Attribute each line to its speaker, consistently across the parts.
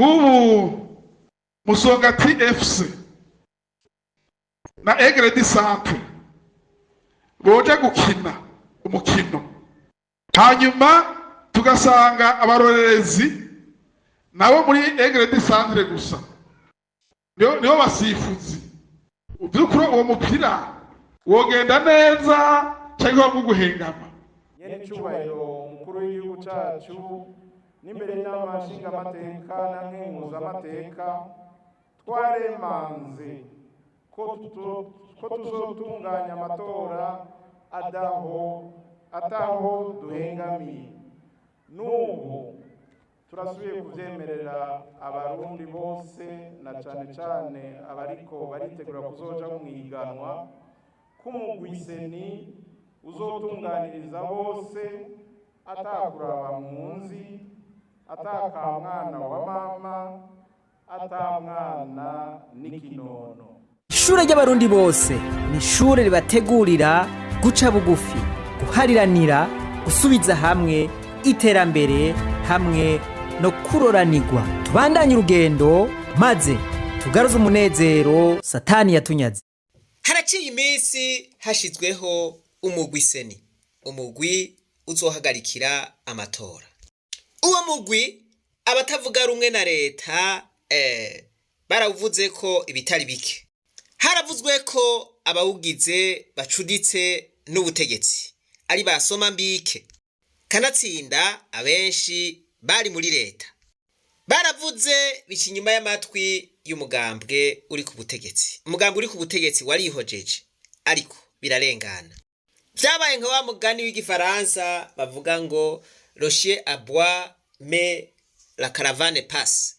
Speaker 1: Nk'ubu Musongati FC na Aigle du Centre boja gukina umukino, hanyuma tugasanga abarorerezi nabo muri Aigle du Centre gusa nibo basifuzi, by'ukuri uwo mupira wogenda neza cyangwa wo guhengama?
Speaker 2: Nyene icubahiro umukuru w'igihugu cacu, n'imbere y'inama nshingamateka na nkenguzamateka, twaremanze ko tuzotunganya amatora adaho ataho duhengamiye. N'ubu turasubiye kuvyemerera Abarundi bose, na cane cane abariko baritegura kuzoja mu ihiganwa, k'umugwi CENI uzotunganiriza bose, atakuraba munzi, atakamwana wa mama, atamwana n'ikinono.
Speaker 3: Ishure ry'Abarundi bose ni ishure ribategurira guca bugufi, guhariranira, gusubiza hamwe, iterambere hamwe no kuroranirwa. Tubandanye urugendo maze tugaruze umunezero Satani yatunyaze.
Speaker 4: Haraciye iminsi hashizweho umugwi CENI, umugwi uzohagarikira amatora. Uwo mugwi, abatavuga rumwe na leta barawuvuze ko ibitari bike. Haravuzwe ko abawugize bacuditse n'ubutegetsi, ari basoma mbike, kanatsinda abenshi bari muri leta. Baravuze bica inyuma y'amatwi y'umugambwe uri ku butegetsi. Umugambwe uri ku butegetsi warihojeje, ariko birarengana. Vyabaye nka wa mugani w'igifaransa bavuga ngo "Le chien aboie, mais la caravane passe".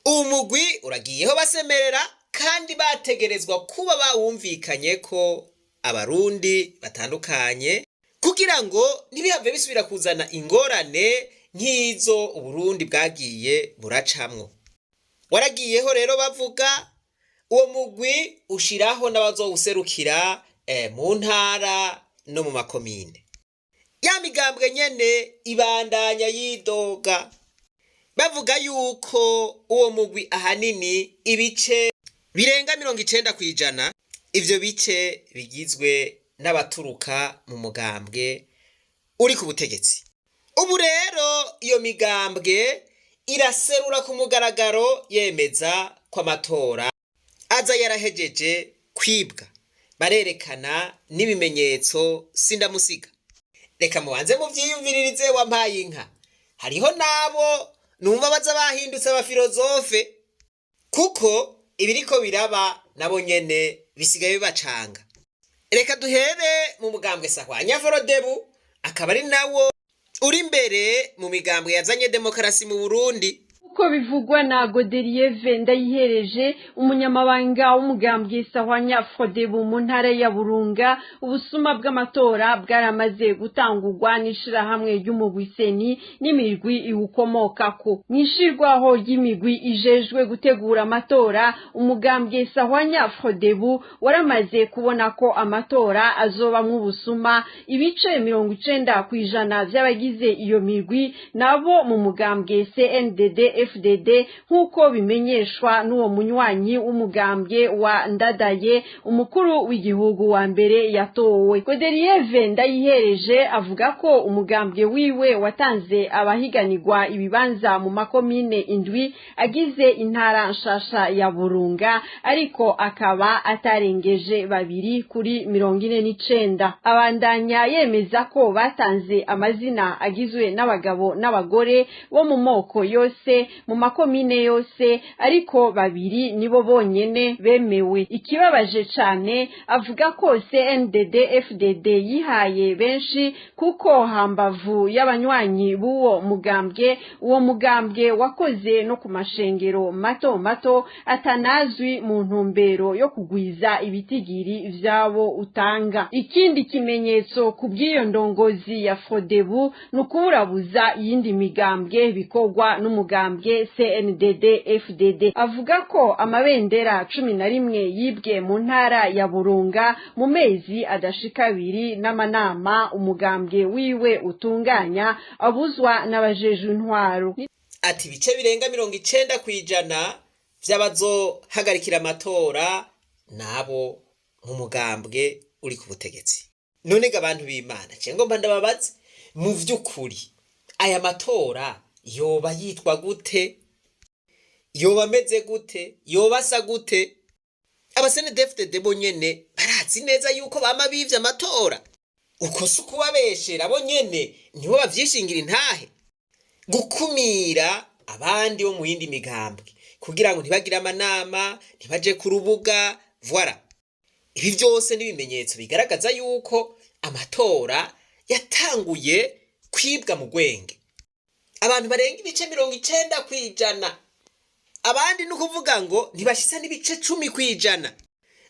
Speaker 4: Umugwi uragiyeho basemerera, kandi bategerezwa kuba bawumvikanye ko Abarundi batandukanye, kugira ngo ntibihave bisubira kuzana ingorane nk'izo Uburundi bwagiye buracamwo. Waragiyeho rero bavuga, uwo mugwi ushiraho n'abazowuserukira mu ntara no mu makomine. Ya migambwe nyene ibandanya yidoga, bavuga yuko uwo mugwi ahanini ibice birenga 90%, ivyo bice bigizwe n'abaturuka mu mugambwe uri ku butegetsi. Ubu rero iyo migambwe iraserura ku mugaragaro, yemeza ko amatora aza yarahejeje kwibwa. Barerekana n'ibimenyetso sindamusiga. Reka mubanze muvyiyumviririze. Wampaye inka, hariho n'abo numva baza bahindutse abafilozofe, kuko ibiriko biraba nabo nyene bisigaye bibacanga. Reka duhere mu mugambwe Sahwanya Frodebu, akaba ari nawo uri imbere mu migambwe yazanye demokarasi mu Burundi.
Speaker 5: Uko bivugwa na Godelieve Ndayihereje, umunyamabanga w'umugambwe Sahwanya Frodebu mu ntara ya Burunga, ubusuma bw'amatora bwaramaze gutangurwa n'ishirahamwe ry'umugwi CENI n'imirwi iwukomokako. Mw'ishirwaho ry'imigwi ijejwe gutegura amatora, umugambwe Sahwanya Frodebu waramaze kubona ko amatora azobamwo ubusuma. Ibice 90% vy'abagize iyo mirwi nabo mu mugambwe CNDD FDD, nk'uko bimenyeshwa n'uwo munywanyi w'umugambwe wa Ndadaye, umukuru w'igihugu wa mbere yatowe. Godelieve Ndayihereje avuga ko umugambwe wiwe watanze abahiganirwa ibibanza mu makomine indwi agize intara nshasha ya Burunga, ariko akaba atarengeje babiri kuri 49. Abandanya yemeza ko batanze amazina agizwe n'abagabo n'abagore bo mu moko yose, mu makomine yose, ariko babiri nibo bonyene bemewe. Ikibabaje cane, avuga ko CNDD FDD yihaye benshi, kuko hambavu y'abanywanyi b'uwo mugambwe, uwo mugambwe wakoze no ku mashengero mato mato atanazwi, mu ntumbero yo kugwiza ibitigiri vyabo utanga. Ikindi kimenyetso ku bw'iyo ndongozi ya Frodebu ni ukuburabuza iyindi migambwe bikorwa n'umugambwe CNDD FDD. Avuga ko amabendera 11 yibwe mu ntara ya Burunga mu mezi adashika 2, n'amanama umugambwe wiwe utunganya abuzwa n'abajejwe intwaro.
Speaker 4: Ati ibice birenga 90% vy'abazohagarikira amatora nabo mu mugambwe uri ku butegetsi. None ga abantu b'Imana, ce ngomba ndababaze, mu vy'ukuri aya matora yoba yitwa gute? Yoba ameze gute? Yoba asa gute? Aba CNDD-FDD bo nyene barazi neza yuko bama bivye amatora. Uko si ukubabeshera, bo nyene nibo bavyishingira intahe. Gukumira abandi bo mu yindi migambwe kugira ngo ntibagire amanama, ntibaje ku rubuga, voilà. Ibi vyose n'ibimenyetso bigaragaza yuko amatora yatanguye kwibwa mu gwenge. Abantu barenga ibice 90%, abandi ni ukuvuga ngo ntibashitsa n'ibice 10%.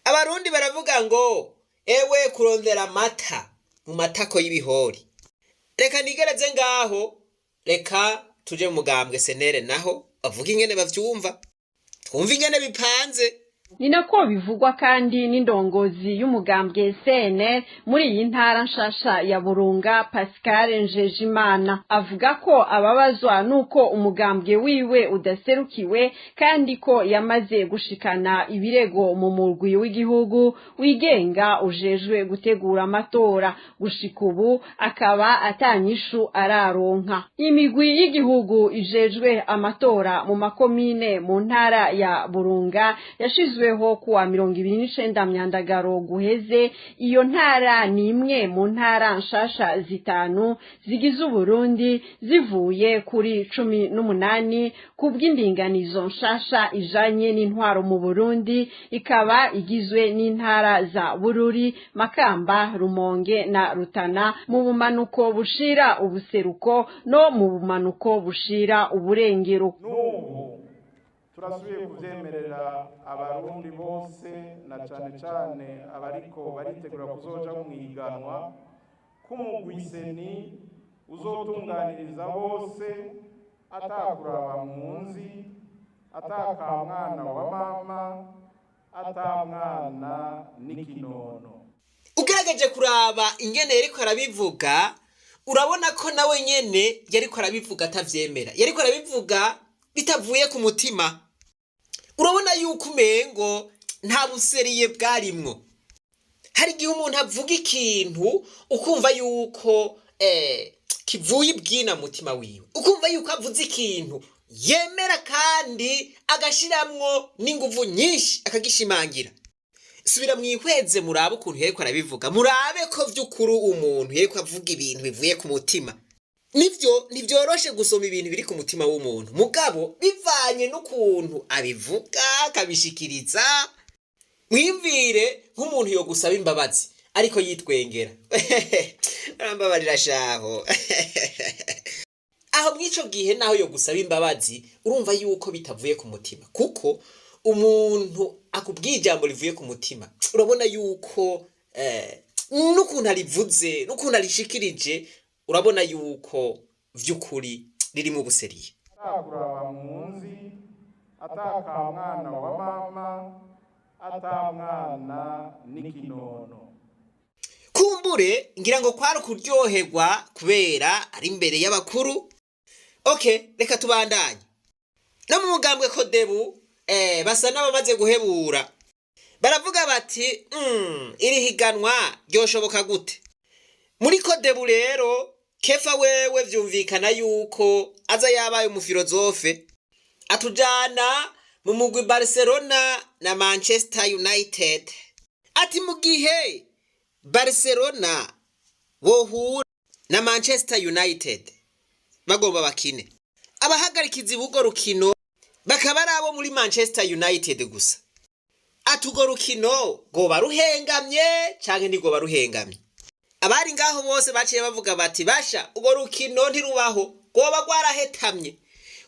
Speaker 4: Abarundi baravuga ngo ewe kurondera amata mu matako y'ibihori. Reka nigereze ngaho, reka tuje mu mugambwe CNL naho bavuga ingene bavyumva, twumve ingene bipanze.
Speaker 5: Ni nako bivugwa kandi n'indongozi y'umugambwe CNL muri iyi ntara nshasha ya Burunga, Pascal Njejimana, avuga ko ababazwa nuko umugambwe wiwe udaserukiwe, kandi ko yamaze gushikana ibirego mu murwi w'igihugu wigenga ujejwe gutegura amatora. Gushika ubu akaba atanyishu araronka. Imigwi y'igihugu ijejwe amatora mu makomine mu ntara ya Burunga yashizweho kuwa 29 Myandagaro guheze. Iyo ntara ni imwe mu ntara nshasha zitanu zigize Uburundi, zivuye kuri 18 kubw'indinganizo nshasha ijanye n'intwaro mu Burundi, ikaba igizwe n'intara za Bururi, Makamba, Rumonge na Rutana mu bumanuko bushira ubuseruko no mu bumanuko bushira uburengero.
Speaker 2: N'ubu turasubiye kuvyemerera abarundi bose, na cane cane abariko baritegura kuzoja mu ihiganwa, k'umugwi CENI uzotunganiriza bose atakuraba munzi, atakamwana wa mama, atamwana n'ikinono.
Speaker 4: Ugerageje kuraba ingene yariko arabivuga, urabona ko nawe nyene yariko arabivuga atavyemera, yariko arabivuga bitavuye ku mutima. Urabona yuko umengo nta bu sérieux bwarimwo. Hari igihe umuntu avuga ikintu ukumva yuko kivuye ibwina mutima wiwe, ukumva yuko avuze ikintu yemera kandi agashiramwo n'inguvu nyinshi, akagishimangira. Subira mwihweze, murabe ukuntu yariko arabivuga, murabe ko vy'ukuri umuntu yariko avuga ibintu bivuye ku mutima. Nivyo, ntivyoroshe gusoma ibintu biri ku mutima w'umuntu, mugabo bivanye n'ukuntu abivuga akabishikiriza. Mwimvire nk'umuntu yo gusaba imbabazi ariko yitwengera: "Arambabarira shaho." Aho mw'ico gihe naho yo gusaba imbabazi, urumva yuko bitavuye ku mutima, kuko umuntu akubwiye ijambo rivuye ku mutima, urabona yuko n'ukuntu arivuze n'ukuntu arishikirije, urabona yuko vy'ukuri ririmo ubu sérieux.
Speaker 2: Atakuraba munzi, atakamwana wa mama, atamwana n'ikinono.
Speaker 4: Kumbure ngira ngo kwari ukuryoherwa kubera ari imbere y'abakuru. Okay, reka tubandanye. No mu mugambwe CODEBU basa n'abamaze guhebura, baravuga bati iri higanwa ryoshoboka gute?" Muri CODEBU rero, Kefa wewe vyumvikana yuko aza yabaye umu philosophe, atujana mu mugwi Barcelona na Manchester United. Ati mu gihe Barcelona bohura na Manchester United bagomba bakine, abahagarikizi b'urwo rukino bakaba ari abo muri Manchester United gusa, ati urwo rukino rwoba ruhengamye canke ntirwoba ruhengamye? Abari ngaho bose baciye bavuga bati: "Basha, urwo rukino ntirubaho, rwoba rwarahetamye,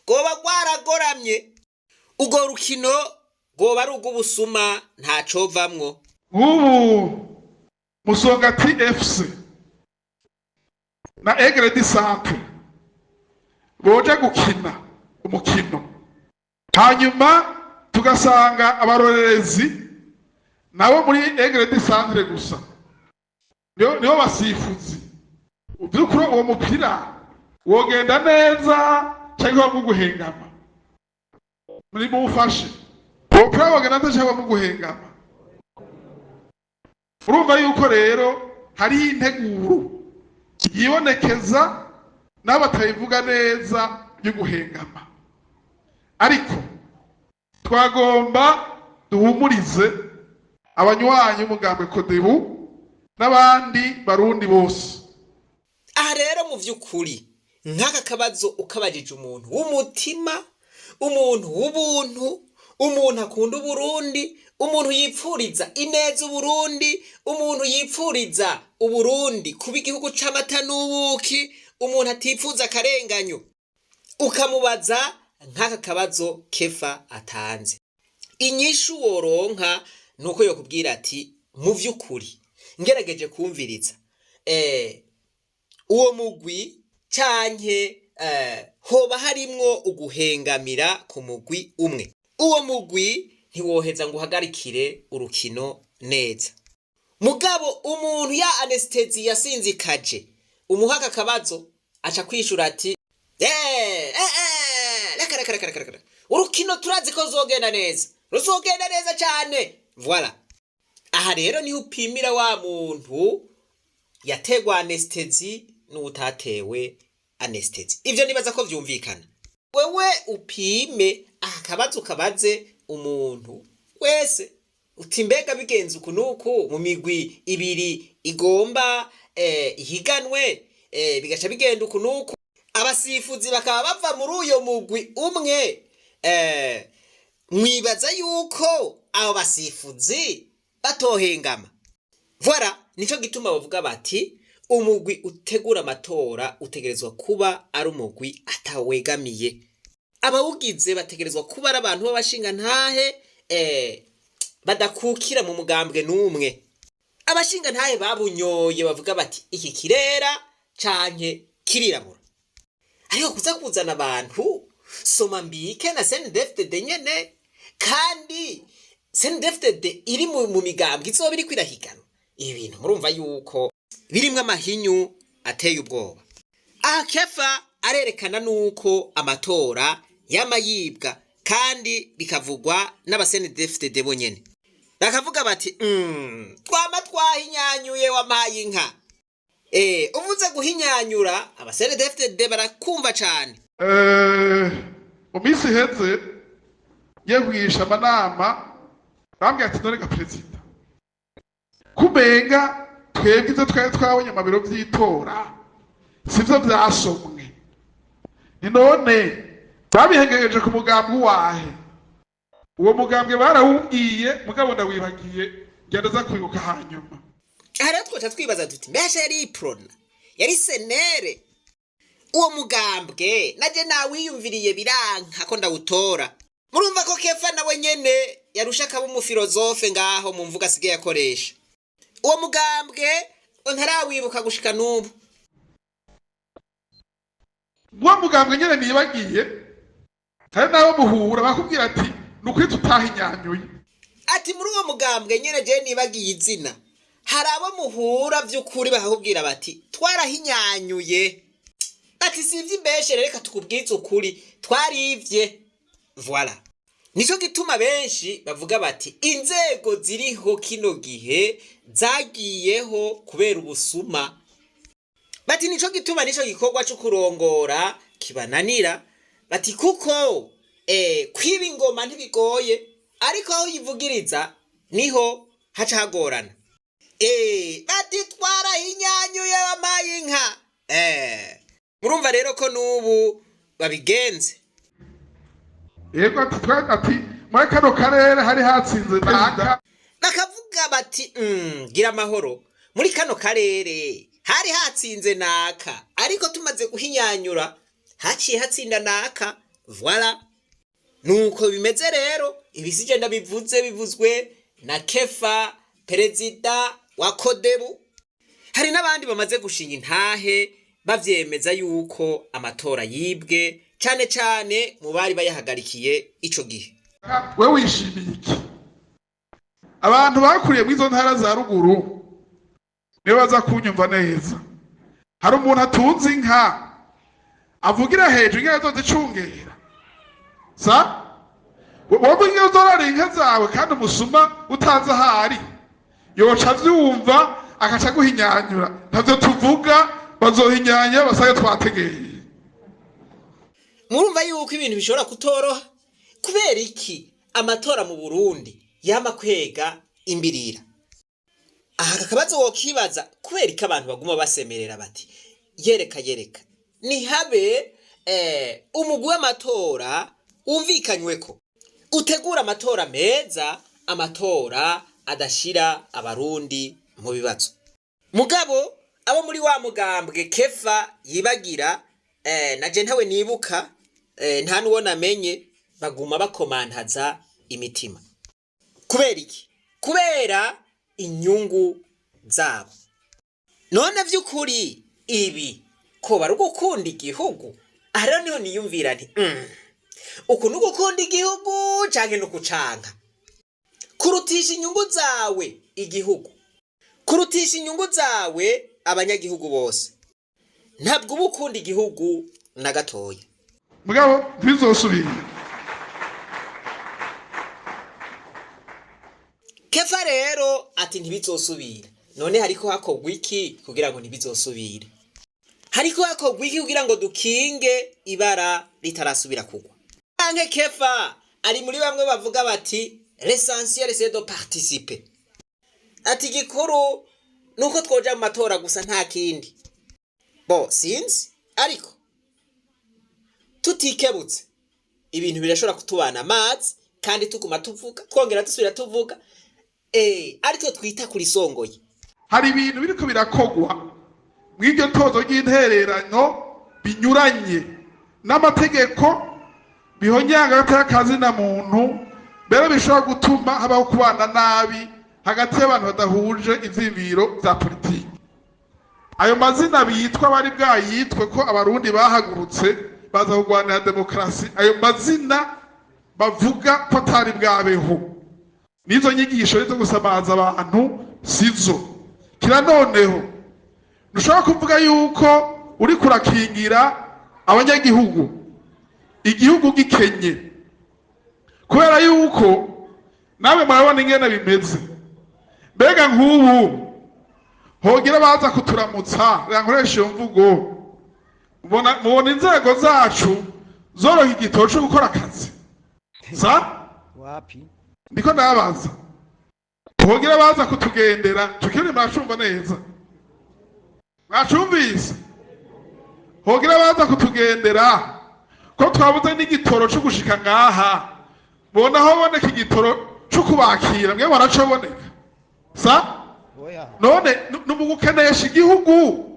Speaker 4: rwoba rwaragoramye, urwo rukino rwoba ari urw'ubusuma, ntacovamwo."
Speaker 1: Nk'ubu Musongati FC na Aigle du Centre boja gukina umukino, hanyuma tugasanga abarorerezi nabo muri Aigle du Centre gusa, nibo basifuzi, by'ukuri uwo mupira wogenda neza? Cyangwa habamo guhengama? Muri mumufashe, umupira wogenda neza cyangwa habamo guhengama? Urumva yuko rero hariho integuro yibonekeza n'abo batayivuga neza yo guhengama. Ariko twagomba duhumurize abanywanyi b'umugambwe Kodebu n'abandi Barundi bose.
Speaker 4: Aha rero, mu by'ukuri, nk'aka kabazo ukabajije umuntu w'umutima, umuntu w'ubuntu, umuntu akunda Uburundi, umuntu yipfuriza ineza Uburundi, umuntu yipfuriza Uburundi kuba igihugu c'amata n'ubuki, umuntu atipfuza akarenganyo, ukamubaza nk'aka kabazo Kefa atanze, inyishu woronka nuko yokubwira ati: "Mu vy'ukuri ngerageje kumviriza uwo mugwi canke hoba harimwo uguhengamira ku mugwi umwe, uwo mugwi ntiwoheza ngo uhagarikire urukino neza." Mugabo umuntu ya anesthésie yasinzikaje, umuha aka kabazo, aca kwishura ati: "Reka, reka, reka, reka, reka, urukino turazi ko ruzogenda neza, ruzogenda neza cane." Voilà, aha rero niho upimira wa muntu yategwa anesthésie n'utatewe anesthésie. Ivyo nibaza ko vyumvikana. Wewe upime aka kabazo, ukabaze umuntu wese uti: "Mbega bigenze uku nuku mu migwi ibiri igomba ihiganwe, bigaca bigenda uku nuku, abasifuzi bakaba bava muri uyo mugwi umwe, mwibaza yuko abo basifuzi batohengama?" Voilà, nico gituma bavuga bati umugwi utegura amatora utegerezwa kuba ari umugwi atawegamiye, abawugize bategerezwa kuba ari abantu b'abashingantahe badakukira mu mugambwe n'umwe, abashingantahe babunyoye, bavuga bati iki kirera canke kirirabura. Ariko kuza kuzana abantu soma mbike na CNDD-FDD nyene, kandi CNDD-FDD iri mu migambwe izoba iriko irahiganwa, ibi bintu murumva yuko birimwo amahinyu ateye ubwoba. Aha Kefa arerekana nuko amatora yama yibwa, kandi bikavugwa n'aba CNDD-FDD bonyene, bakavuga bati twama twahinyanyuye, wampaye inka." Uvuze guhinyanyura, aba CNDD-FDD barakumva cane.
Speaker 1: Mu minsi iheze ngiye kugirisha amanama, bambwiye ati: "None ga perezida, kumenga twebwe ivyo twari twabonye mu biro vy'itora sivyo vyasomwe? Ni none babihengereje ku mugambwe uwahe?" Uwo mugambwe barawumbwiye, mugabo ndawibagiye, ngenda za kwibuka hanyuma.
Speaker 4: Aha rero twoca twibaza tuti: mbese yari Uprona, yari CNL? Uwo mugambwe naje nawiyumviriye, biranka ko ndawutora. Murumva ko Kefa nawe nyene yarusha akaba umufilozofe ngaho mu mvuga asigaye akoresha. Uwo mugambwe ntarawibuka gushika n'ubu.
Speaker 1: Uwo mugambwe nyene nibagiye, hari n'abo muhura bakubwira ati: "Ni ukuri tutahinyanyuye."
Speaker 4: Ati muri uwo mugambwe nyene je nibagiye izina, hari abo muhura vy'ukuri bakakubwira bati: "Twarahinyanyuye." Ati: "Si ivy'imbeshere, reka tukubwize ukuri, twarivye." Voilà, nico gituma benshi bavuga bati inzego ziriho kino gihe zagiyeho kubera ubusuma. Bati nico gituma nico gikorwa co kurongora kibananira, bati kuko kwiba ingoma ntibigoye, ariko aho yivugiriza niho haca hagorana. Bati twarahinyanyuye, wampaye inka. Murumva rero ko n'ubu babigenze.
Speaker 1: Yego, ati ati muri kano karere hari hatsinze naka.
Speaker 4: Bakavuga bati gira amahoro, muri kano karere hari hatsinze naka, ariko tumaze guhinyanyura haciye hatsinda naka. Voilà, nuko bimeze rero. Ibisije ndabivuze, bivuzwe na Kefa, perezida wa Kodebu. Hari n'abandi bamaze gushinga intahe bavyemeza yuko amatora yibwe, cane cane mu bari bayahagarikiye ico gihe.
Speaker 1: We wishimiye iki? Abantu bakuriye muri izo ntara za ruguru nibo baza kunyumva neza. Hari umuntu atunze inka. Avugira hejuru ingene azozicungera. Sa wowe ingene uzorora inka zawe kandi umusuma utazi ahari, yoca avyumva akaca aguhinyanyura. Ntavyo tuvuga, bazohinyanya basange twategeye.
Speaker 4: Murumva yuko ibintu bishobora kutoroha. Kubera iki amatora mu Burundi yama kwega imbirira? Aha kakabazo wokibaza: kubera iki abantu baguma basemerera bati yereka yereka nihabe umugwi w'amatora wumvikanyweko utegura amatora meza, amatora adashira Abarundi mu bibazo? Mugabo abo muri wa mugambwe Kefa yibagira, na je ntawe nibuka, nta nuwo namenye, baguma bakomantaza imitima. Kubera iki? Kubera inyungu zabo. None vy'ukuri ibi ko bari ugukunda igihugu? Aha rero niho niyumvira nti uku ni ugukunda igihugu canke ni ukucanka kurutisha inyungu zawe igihugu, kurutisha inyungu zawe abanyagihugu bose? Ntabwo uba ukunda igihugu na gatoya.
Speaker 1: Mugabo ntibizosubire.
Speaker 4: Kefa rero ati ntibizosubira. None hariko hakorwa iki kugira ngo ntibizosubire? Hariko hakorwa iki kugira ngo dukinge ibara ritarasubira kugwa? Canke Kefa ari muri bamwe bavuga bati l'essentiel, c'est de participer, ati igikuru nuko twoja mu matora gusa, nta kindi? Bo sinzi, ariko tutikebutse ibintu birashobora kutubana amazi, kandi tuguma tuvuga, twongera dusubira tuvuga, aritwo twita kurisongoye.
Speaker 1: Hari ibintu biriko birakogwa mw'iryo tozo ry'intererano binyuranye n'amategeko, bihonyanga hagati na muntu, mbere bishobora gutuma habaho kubana nabi hagati y'abantu badahuje ivyiyumviro vya politiki. Ayo mazina bitwa bari bwayitwe ko Abarundi bahagurutse baza kurwanira demokarasi, ayo mazina bavuga ko atari bwabeho. N'izo nyigisho zo gusamaza abantu sizo. Kira noneho ntushobora kuvuga yuko uri kurakingira abanyagihugu igihugu gikenye, kubera yuko nawe murabona ingene bimeze. Mbega nk'ubu hogira baza kuturamutsa, reka nkoresha iyo mvugo, mubona inzego zacu zoroha igitoro co gukora akazi sa?
Speaker 3: Wapi.
Speaker 1: Ndiko ndabaza, hogira baza kutugendera tukiri, muracumva neza? Mwacumvise? Hogira baza kutugendera ko twabuze n'igitoro co gushika ngaha, mubona aho boneka igitoro co kubakira mwe baracoboneka sa?
Speaker 3: Oya.
Speaker 1: None numugukenesha igihugu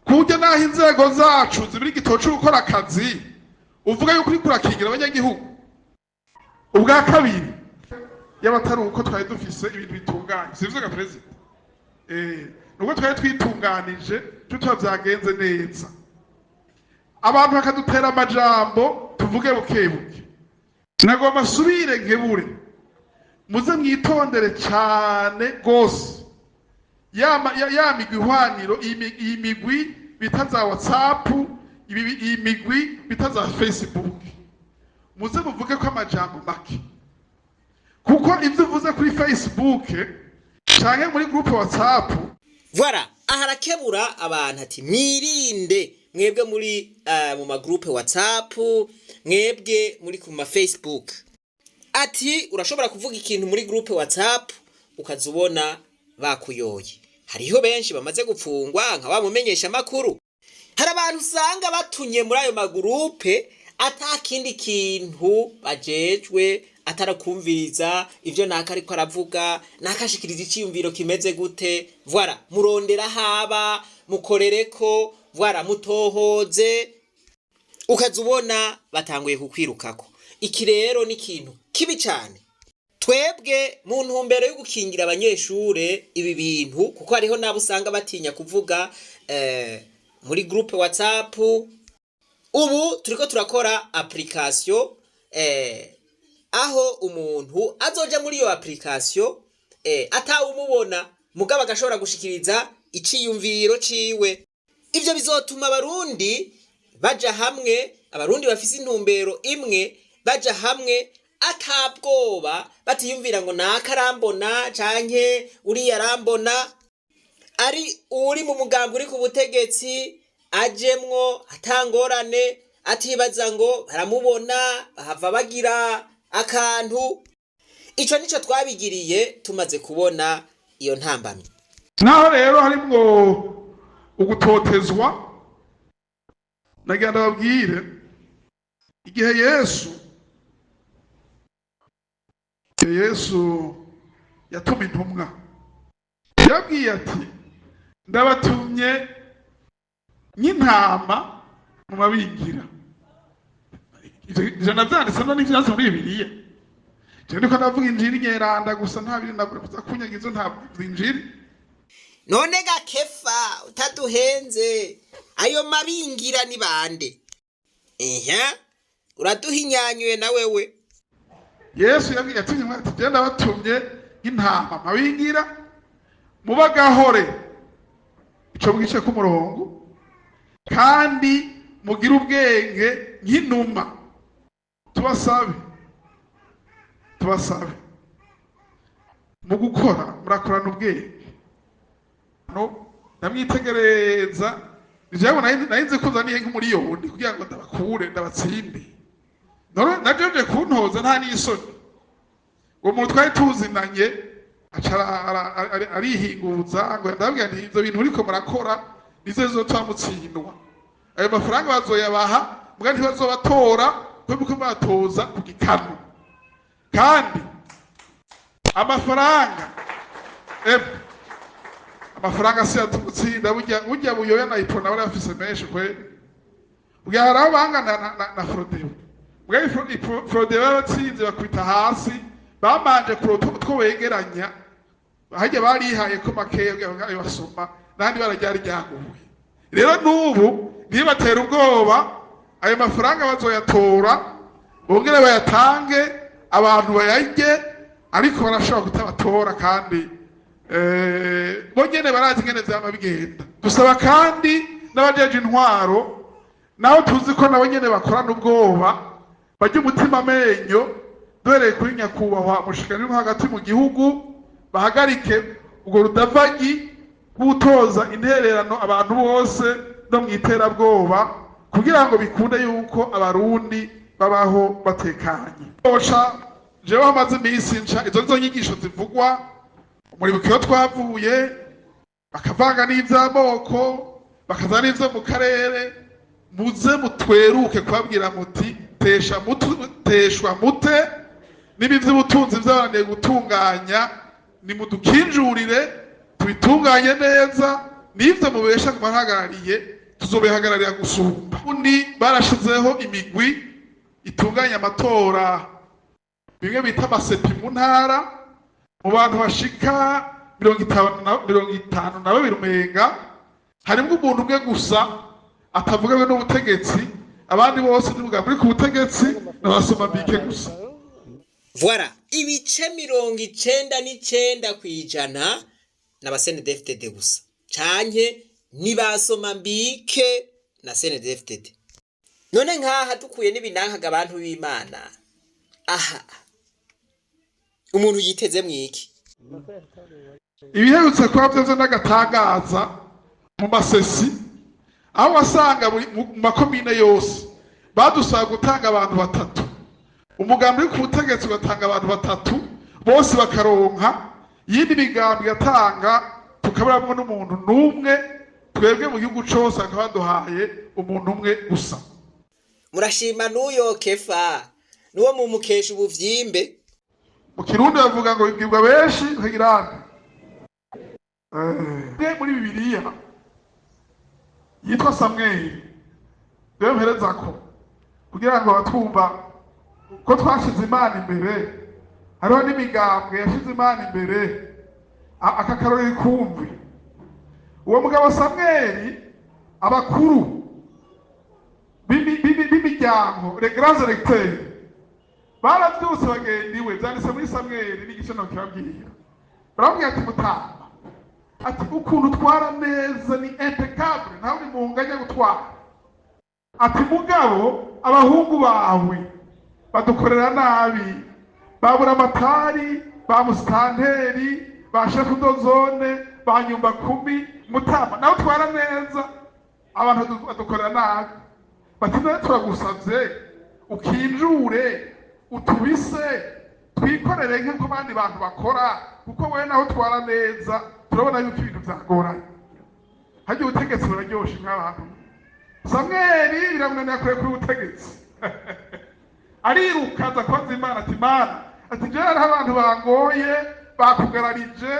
Speaker 1: ku buryo n'aho inzego zacu zibura igitoro co gukora akazi, uvuga yuko uriko urakingira abanyagihugu? Ubwa kabiri, yaba atari uko twari dufise ibintu bitunganye, sivyo ga perezida? Nubwo twari twitunganije, tuba vyagenze neza, abantu bakadutera amajambo, tuvuge buke buke. Nagomba asubire nkebure, muze mwitondere cane gose ya migwi ihwaniro, iyi migwi bita za WhatsApp, iyi migwi bita za Facebook. Muze muvuge ko amajambo make, kuko ivyo uvuze kuri Facebook canke muri groupe WhatsApp.
Speaker 4: Voilà, aha arakebura abantu ati mwirinde mwebwe muri mu magroupe WhatsApp, mwebwe muri ku ma Facebook. Ati urashobora kuvuga ikintu muri groupe WhatsApp, ukaza ubona bakuyoye. Hariho benshi bamaze gupfungwa nka wamumenyesha amakuru. Hari abantu usanga batunye muri ayo magroupe, ata kindi kintu bajejwe atarakumviriza ivyo naka ariko aravuga, nakashikiriza iciyumviro kimeze gute. Voilà, murondera haba mukorereko, voilà, mutohoze, ukaza ubona batanguye kukwirukako. Iki rero ni ikintu kibi cane. Twebwe mu ntumbero yo gukingira abanyeshure ibi bintu, kuko hariho n'abo usanga batinya kuvuga muri groupe WhatsApp, ubu turiko turakora application aho umuntu azoja muri iyo application atawumubona, mugabo agashobora gushikiriza iciyumviro ciwe. Ivyo bizotuma Abarundi Baja hamwe, Abarundi bafise intumbero imwe, baja hamwe atabwoba, batiyumvira ngo naka arambona canke uriya arambona. Ari uri mu mugambi uri ku butegetsi ajemwo atangorane, atibaza ngo baramubona bahava bagira akantu. Ico nico twabigiriye tumaze kubona iyo ntambamyi.
Speaker 1: Naho rero harimwo ugutotezwa, nagira ndababwire igihe Yesu yatuma intumwa, yabwiye ati: "Ndabatumye nk'intama mu mabingira." Ivyo navyanditse no n'ivyanditse muri Bibiliya. Jewe ndiko ndavuga injiri nyeranda gusa, nta bindi ndavuga kunyagizo, nta injiri.
Speaker 4: None gakefa utaduhenze, ayo mabingira ni bande? Ehe, uraduhinyanyuye na wewe.
Speaker 1: Yesu yabwiye ati ati genda batumye nk'intama mabingira, mubagahore ico bwice k'umurongo, kandi mugire ubwenge nk'inuma. Tubasabe, tubasabe, mu gukora murakorana ubwenge. No ndamwitegereza ivyo nari nzi ko uzaniye nk'umuriyoni kugira ngo ndabakure ndabatsinde. None navyo bije kuntoza, nta n'isoni. Uwo muntu twari tuzinanye aca arihinguza ngo ndababwira nti: "Ivyo bintu uriko murakora nizo zizotuma mutsindwa. Ayo mafaranga bazoyabaha, mbwa ntibazobatora kuko muriko muratoza ku gikanu." Kandi amafaranga, emwe, amafaranga si yatumutsinda. Burya Buyoya na Iprona bari bafise menshi kweli. Bwa hari aho bangana na Frodebu, mbwa Frodebu yabatsinze bakubita hasi, bamanje kurota utwo begeranya harya barihaye ko makeya kugira ngo basoma n'ahandi bararyari ryaguye. Rero n'ubu ntibatera ubwoba, ayo mafaranga bazoyatora bongere bayatange, abantu bayarye, ariko barashobora kutabatora. Kandi bo nyene barazi ingene vyama bigenda. Dusaba kandi n'abajeje intwaro, naho tuzi ko nabo nyene bakorana ubwoba, barya umutima amenyo, duhereye kuri nyakubahwa mushikiranganji wo hagati mu gihugu, bahagarike ubwo rudavanyi bw'utoza intererano abantu bose no mu iterabwoba, kugira ngo bikunde yuko Abarundi babaho batekanye. Oca jewe hamaze iminsi nca izo nizo nyigisho zivugwa umuribuka iyo twavuye, bakavanga n'ivy'amoko, bakaza n'ivyo mu karere. Muze mutweruke kubabwira muti: "Tesha mutu, teshwa mute niba ivy'ubutunzi vyabananiye gutunganya, nimudukinjurire tubitunganye neza. N'ivyo mubesha ngo barahagarariye, tuzobihagararira gusumba." Undi barashizeho imigwi itunganya amatora, bimwe bita ama CEPI mu ntara. Mu bantu bashika 52 umenga harimwo umuntu umwe gusa atavuga we n'ubutegetsi, abandi bose ni muri ku butegetsi n'abasoma bike gusa.
Speaker 4: Voilà, ibice 99% n'aba CNDD-FDD gusa, canke nibasoma mbike na CNDD-FDD. None nkaha dukuye n'ibinankaga, abantu b'Imana, aha umuntu yiteze mwiki?
Speaker 1: Ibiherutse kuba byo n'agatangaza mu ma CECI, aho wasanga mu makomine yose badusaba gutanga abantu batatu, umugambi uri ku butegetsi ugatanga abantu batatu bose bakaronka, iyindi migambi igatanga tukaburamwo n'umuntu n'umwe. Twebwe mu gihugu cose bakaba baduhaye umuntu umwe gusa.
Speaker 4: Murashima n'uyo Kefa n'uwo mumukesha ubuvyimbe.
Speaker 1: Mu Kirundi bavuga ngo bibwirwa benshi ukagirana. Muri Bibiliya yitwa Samweli, rero mpereza ko kugira ngo abatwumva ko twashize Imana imbere, hariho n'imigambwe yashize Imana imbere. Aka karori kumvi uwo mugabo Samweli, abakuru b'imiryango, les grands électeurs, baravyutse bagenda iwe. Vyanditse muri Samweli n'igice nokibabwira. Baramubwira ati: "Mutamba," ati, "ukuntu utwara neza ni impeccable, ntawe uri munganya gutwara." Ati mugabo abahungu bawe badukorera nabi, babura amatari, ba musitanteri, ba shefu do zone, ba nyumba kumi, mutama nawe twara neza, abantu badukorera nabi. Bati nawe turagusavye ukinjure utubise twikorere nk'uko abandi bantu bakora, kuko wewe nawe utwara neza, turabona yuko ibintu vyagoranye. Harya ubutegetsi buraryoshe nk'abantu. Samweli biramunanira kurekura ubutegetsi, ariruka aza kubaza Imana ati Mana, ati jewe hariho abantu bangoye, bakugararije,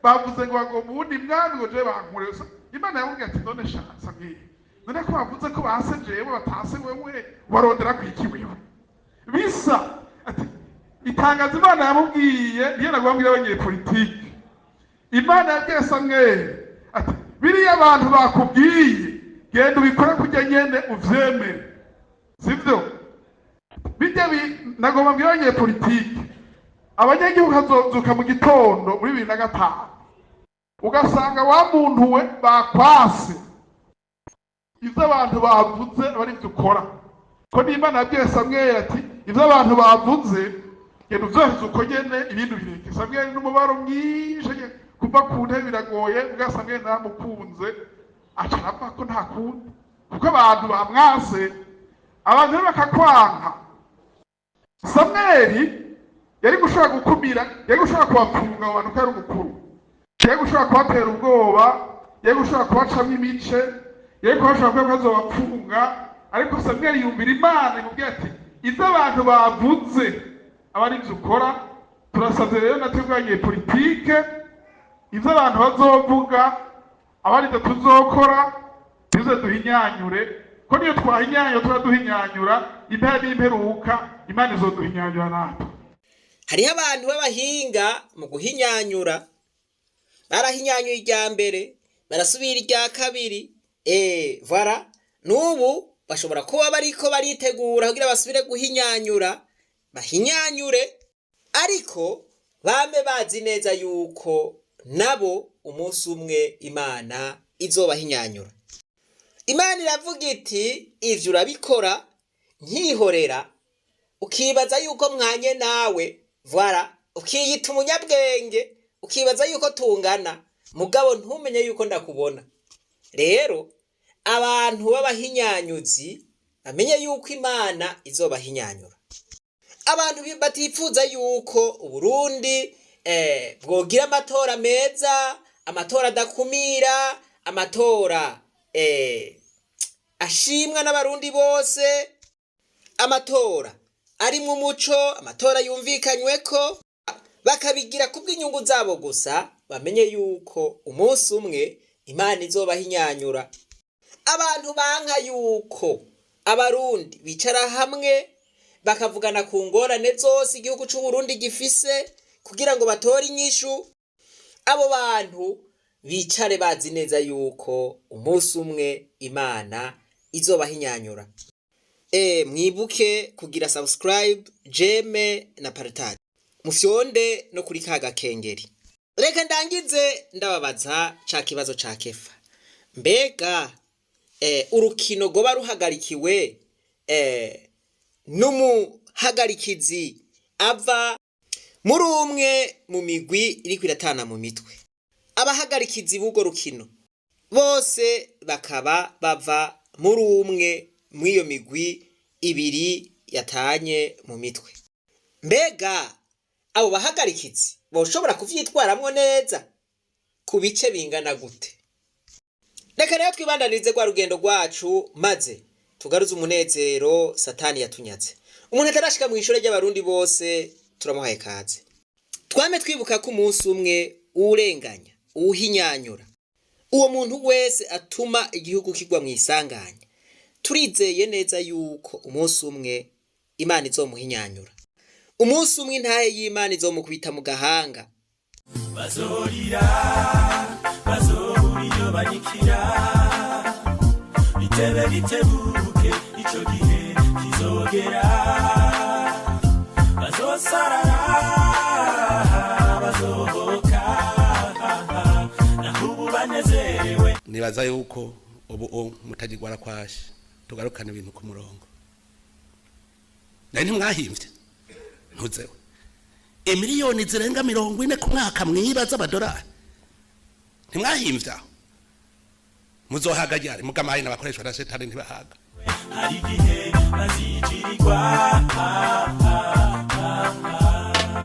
Speaker 1: bavuze ngo bagomba uwundi mwami ngo jewe bankure. Imana yamubwiye ati none sha Samweli, none ko bavuze ko base jewe batase wewe, barondera kwiki wewe? Bisa ati itangazo Imana yamubwiye niyo nagomba abanyepolitiki. Imana yabwiye Samweli ati biriya abantu bakubwiye genda ubikore kujya nyene uvyemere, sivyo? Bijya nagomba mbwira abanyepolitiki, abanyagihugu hazozuka mu gitondo muri 2005 ugasanga wa muntu we bakwase ivyo abantu bavuze bari ivyo ukora. Ko n'Imana yabwiye Samweli ati ivyo abantu bavuze genda uvyoheze uko nyene, ibindi ubireke. Samweli n'umubaro mwinshi kuva ku ntebe biragoye, ubwa Samweli naramukunze aca arapfa ko nta kundi, kuko abantu bamwase, abantu rero bakakwanka. Samweli yari gushobora gukumira, yari gushobora kubapfunga abo bantu ko ari umukuru, yari gushobora kubatera ubwoba, yari gushobora kubacamwo imice, yari kubashobora kuba azobapfunga. Ariko Samweli yumvira Imana imubwira ati ivyo abantu bavuze aba ari ivyo ukora. Turasavye rero natwe abanyepolitike, ivyo abantu bazovuga aba ari ivyo tuzokora, tuze duhinyanyure, ko niyo twahinyanyura tuba duhinyanyura impera n'imperuka, Imana izoduhinyanyura natwe.
Speaker 4: Hariho abantu b'abahinga mu guhinyanyura, barahinyanyuye irya mbere, barasubira irya kabiri, voilà. N'ubu bashobora kuba bariko baritegura kugira basubire guhinyanyura, bahinyanyure, ariko bame bazi neza yuko nabo umunsi umwe Imana izobahinyanyura. Imana iravuga iti ivyo urabikora nkihorera, ukibaza yuko mwanye nawe, voilà, ukiyita umunyabwenge, ukibaza yuko tungana, mugabo ntumenye yuko ndakubona. Rero abantu b'abahinyanyuzi bamenye yuko Imana izobahinyanyura. Abantu batifuza yuko Uburundi bwogira amatora meza, amatora adakumira, amatora ashimwa n'abarundi bose, amatora arimwo umuco, amatora yumvikanyweko, bakabigira kubw'inyungu zabo gusa, bamenye yuko umunsi umwe Imana izobahinyanyura. Abantu banka yuko abarundi bicara hamwe bakavugana ku ngorane zose igihugu c'Uburundi gifise kugira ngo batore inyishu, abo bantu bicare bazi neza yuko umunsi umwe Imana izobahinyanyura. Mwibuke kugira subscribe, j'aime na partage, mufyonde no kuri ka gakengeri. Reka ndangize ndababaza ca kibazo ca Kefa. Mbega urukino rwoba ruhagarikiwe n'umuhagarikizi ava muri umwe mu migwi iriko iratana mu mitwe, abahagarikizi b'urwo rukino bose bakaba bava muri umwe mw'iyo migwi ibiri yatanye mu mitwe, mbega abo bahagarikizi boshobora kuvyitwaramwo neza ku bice bingana gute? Reka rero twibandanirize rwa rugendo rwacu, maze tugaruze umunezero Satani yatunyaze. Umuntu atarashika mu ishure ry'abarundi bose turamuhaye kaze. Twame twibuka ko umunsi umwe uwurenganya, uwuhinyanyura, uwo muntu wese atuma igihugu kigwa mu isanganya, turizeye neza yuko umunsi umwe Imana izomuhinyanyura. Umunsi umwe intahe y'Imana izomukubita mu gahanga.
Speaker 6: Bazorira, bazobura iyo banyikira, bitebe bitebuke, ico gihe kizogera. Bazosarara, bazohoka, naho ubu banezerewe.
Speaker 7: Nibaza yuko ubu mutagirwara kwashi. Tugarukane ibintu ku murongo. Nari ntimwahimvye, ntuzewe imiliyoni zirenga 40 ku mwaka mwiba z'amadolari, ntimwahimvye aho muzohaga ryari? Mugamaye n'abakoreshwa na shetani ntibahaga.
Speaker 6: Hari igihe bazijirirwa.